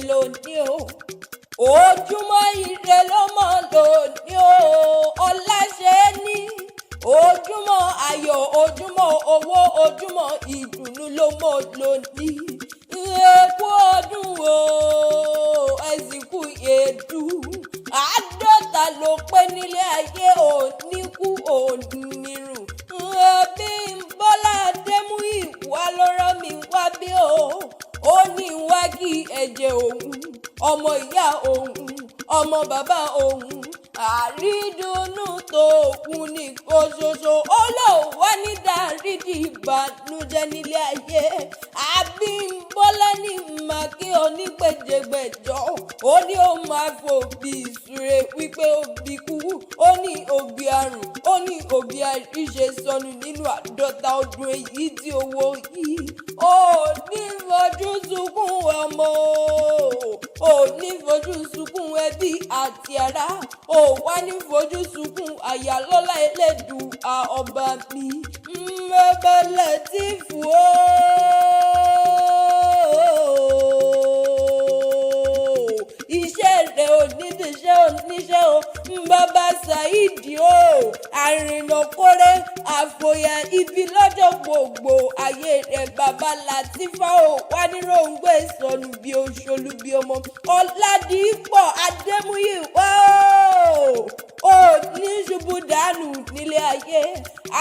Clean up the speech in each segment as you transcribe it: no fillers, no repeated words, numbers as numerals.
Lónìí o, ojúmọ́ ire ló mọ́ lónìí o. Ọláṣẹ́ ní ojúmọ́ ayọ̀, ojúmọ́ owó, ojúmọ́ ìdùnnú ló mọ́ lónìí. Ẹ kú ọdún o, ẹ sì kú ìyèdú. 50 ló pé nílé ayé, òní kú onírun. Bímbọ́lá Adémúyìwá ló rán mi wá bí o. Ó ní wá kí ẹ̀jẹ̀ òun, ọmọ ìyá òun, ọmọ bàbá òun, àrídùnnú tó kún ní kó ṣoṣo. Ó lò wá ní dárídì ìbànújẹ́ nílé ayé. Àbímbọ́lá ní màkì onígbèjègbèjọ. Ó ní ó máa fòbí ìsúre wípé òbí kú, ó ní òbí àrùn, ó ní òbí àríṣe sọnù nínú 50 ọdún èyí tí owó yìí. Ó ní fojú sunkún ọmọ, ó ní fojú sunkún ẹbí àti ará, ó wá ní fojú sunkún àyà lọ́lá Elédùà ọba mi. Bàbá Látìfù o, iṣẹ́ rẹ̀ ò ní díṣẹ́ oníṣẹ́ o. Bàbá Saheed o, àrìnàkórè àfòyà ibi lọ́jọ́ gbogbo ayé rẹ̀. Bàbá Látìfà o, wà ní ròǹgbé sọnù bí oṣolú bí ọmọ. Ọ̀làdìpọ̀ Adémúyìwá o, ò ní ṣubú dànù nílé ayé.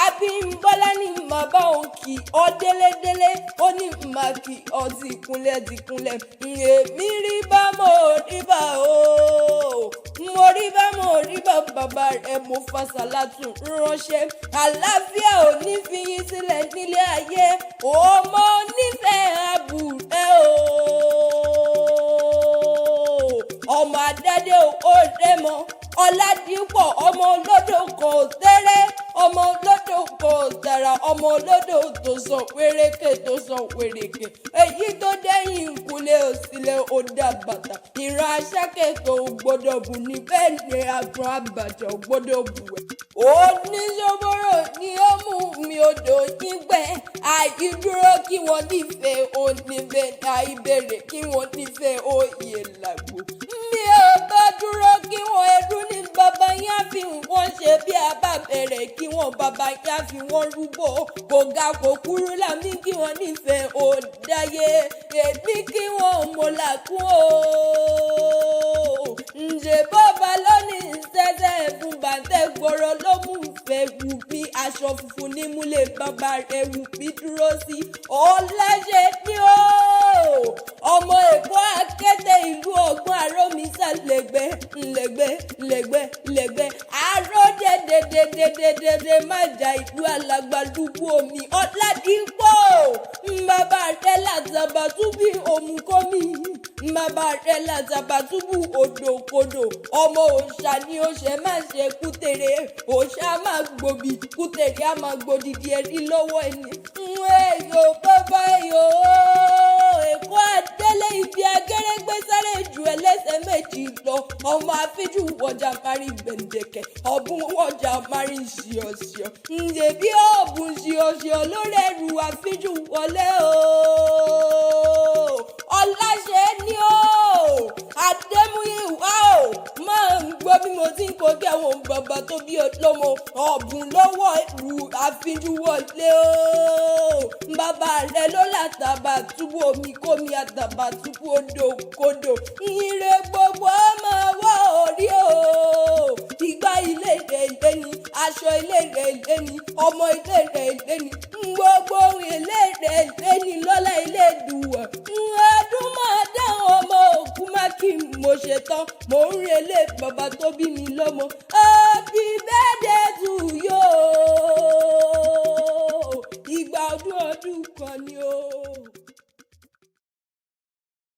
Abímbọ́lá ní màbá òun kì ọ́ délédélé, ó ní mà kì ọ́ tìkúnlẹ̀ tìkúnlẹ̀. Èmi rí bá, mo rí bá o, mo rí bá, mo rí bá bàbá rẹ̀. Mo fa sàlátù ránṣẹ́. Àlàáfíà ò ní fi yín sílẹ̀ nílé ayé. Ọmọ onífẹ̀ẹ́ àbúrẹ́ o, ọmọ adádé ò rẹ́mọ. Ọ̀làdìpọ̀, ọmọ olódò kan ò tẹ́rẹ́, ọmọ olódò kan ò tàrà, ọmọ olódò tó sàn wérékè, tó sàn wérékè, èyí tó dẹ́yìn ìkúlẹ̀ òsìlẹ̀ ó dà bàtà. Ìran aṣákẹ́kọ̀ọ́ ò gbọ́dọ̀ bù ní, bẹ́ẹ̀ ni àgbọn àbàjá ò gbọ́dọ̀ bù ẹ̀. Oníṣòwòrò ni ó mú mi odò yín gbẹ. Àìdúró kí wọ́n nífẹ̀ẹ́ oníbẹ̀, àìbèrè kí wọ́n nífẹ̀ẹ́ òye làgbò. Mi ò bá dúró kí wọ́n, ẹrú ní bàbá yín á fi wọ́n ṣe. Bí a bá bẹ̀rẹ̀ kí wọ́n, bàbá yín á fi wọ́n rúbọ. Kò ga kò kúrú lámì kí wọ́n nífẹ̀ẹ́ ò dáyé. Èmi kí wọ́n mọ̀ làkún o. Ǹjẹ́ bọ́ba lónìí ṣẹ́ṣẹ́ fún bàtẹ́ gbọ́rọ̀ ló mú fẹ́ wù mí. Aṣọ funfun ní múlẹ̀ bàbá rẹ̀ wù mí dúró sí. Ọ̀làṣẹ ni ó, ọmọ Èkó akéde ìlú ọgbọ́n àròmísà lẹ́gbẹ́ lẹ́gbẹ́ lẹ́gbẹ́ lẹ́gbẹ́ àrò dẹ́dẹ́dẹ́dẹ́dẹ́dẹ́ má jà ìlú alàgbàlúgbú omi. Ọ̀làdìpọ̀, bàbá rẹ̀ làtàbàtúbí òmùkọ́mí, bàbá rẹ̀ làtàbàtúbù odòkodò. Ọmọ òòṣà ni ó ṣe má ṣe kútèrè. Òòṣà máa gbòbí kútèrè, á máa gbòdìdí ẹrí lọ́wọ́ ẹni. Èyò bàbá èyò, Èkó àdélé ibi agẹrẹgbẹ sáré ju ẹlẹ́sẹ̀ méjì lọ. Ọmọ àfíjù wọjà mari gbẹ̀ǹdẹ̀kẹ̀, ọ̀bùn wọjà mari ṣíọṣíọ. Ǹjẹ́ bí ọ̀bùn ṣíọṣíọ lórí ẹrù àfíjù wọlé o. Ọláṣẹ́ ni o, Adémúyìwá o, máa ń gbọ́ bí mo ti ń kó kí àwọn bàbá tó bí ọlọ́mọ. Ọ̀bùn lọ́wọ́ ẹrù àfíjù wọlé o. Bàbá rẹ ló látàbà túbú omi kómi, àtàbà túbú odò kodò. Ire gbogbo ọmọ wọ orí o. Ìgbà ilé rẹ̀ ilé ni, aṣọ ilé rẹ̀ ilé ni, ọmọ ilé rẹ̀ ilé ni, gbogbo ilé rẹ̀ ilé ni lọ́lá ilé dùwọ̀. Ọdún máa dá ọmọ òkú má kí n mo ṣe tán. Mò ń relé bàbá tó bí mi lọ́mọ. Happy birthday to you. Ìgbà ọdún ọdún kan ni o.